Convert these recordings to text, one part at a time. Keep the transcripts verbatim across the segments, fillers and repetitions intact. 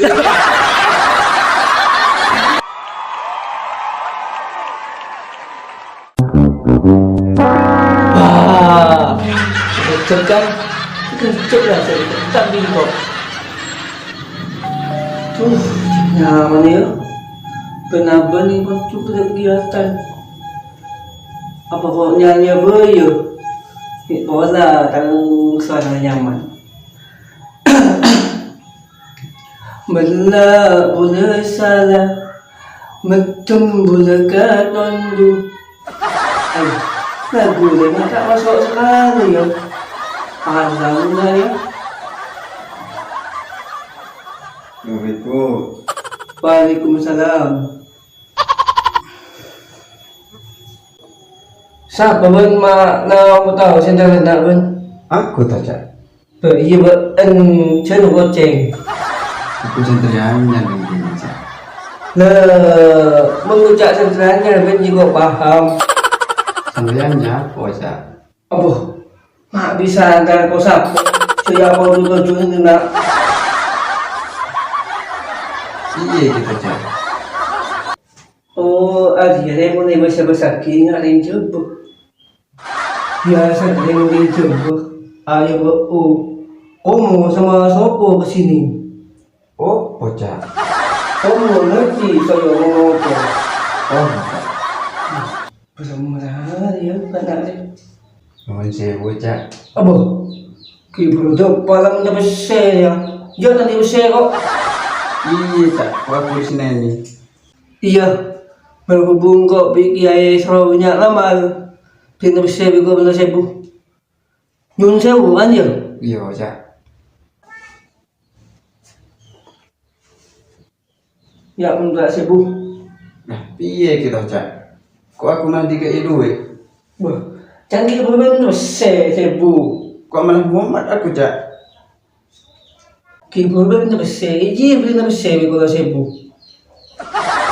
Wah, kenceng kan? Kenceng lah, saya kenceng di kok. Duh, nyaman ya. Kenapa nih waktu kegiatan? Apa kok nyanyi apa ya? Ini pola kan suara nyaman. Mella bulâ sala, meddem bulâ katondu. Ayo, lagu rèya ta' maso' sakalè, ya. Parlo, ya. Assalamualaikum. Waalaikumsalam. Sapa bân ma' na-, tao sè èntar-èntar bân? Aku ta, Cak? Bâ, iyâ, bâ, en, jân kocèng. Aku santriyân nyandeng kènè, Cak. Lah, mon ngoca' santriyân nyandeng jâ' kok paham. Santriyân nyapa, Cak? Abbhu, ma' bisa antar ko sapa? Sè apa tujuanna, Nak? Iyâ, gitu, Cak. Oh, arèya rèng mon èbâsa-bâsaghi nga' rèng Jhâbâ. Biyasa rèng-orèng Jhâbâ, ayo, bâ, oh. Komo sama sapa ka sini? Oh, Cak. Komo ngerti saya ngomong apa? Oh, Cak. Bener ya, anak rè. Nuwun sewu, Cak. Apa? Ki Brodo palang nyepese ya. Ya tadi pese kok. Iyâ, Cak. Wah, aku di sini. Iyâ, berhubung kok bi' Kèyaè soro bânnya' lamar, dina pèssè bi' kok bânnya' sebu. Nyuwun sewu, kan, yâ? Iyâ, Cak. Yâ, bânnya' sebu. Lah, piyè gitu, Cak? Kok aku malah dikè'è dhuwit? Wah, can ghi' buru bânnya' pèssè sebu. Kok malah momat aku, Cak? Ki buru bânnya' pèssè, iyâ bânnè pèssè bi' kaulâ sebu.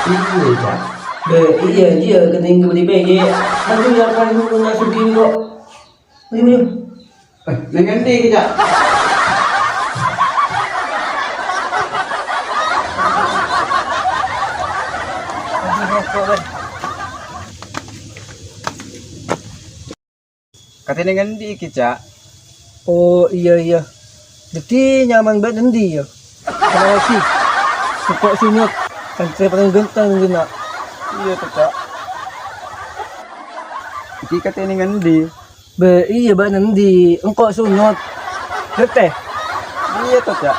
Iyâ, Cak. Bâ, iyâ, iyâ, kenning kembali pèjè. Aduh, ya, kan, lu nggak sudi kok. Ayo, ayo. Eh, neng ngendi ki, Cak? Katèna ngendi iki, Cak? Oh, iyâ, iyâ. Dhâddhi nyamana bâ'na endi, yâ? Kenapa sih? Sengko' Sunyot, santrè palèng ganteng, ghenna'. Iyâ, to, Cak. Iki katèna ngendi? Bâ, iyâ, bâ'na endi? Engko' Sunyot. Dhâddhi? Iyâ, to, Cak.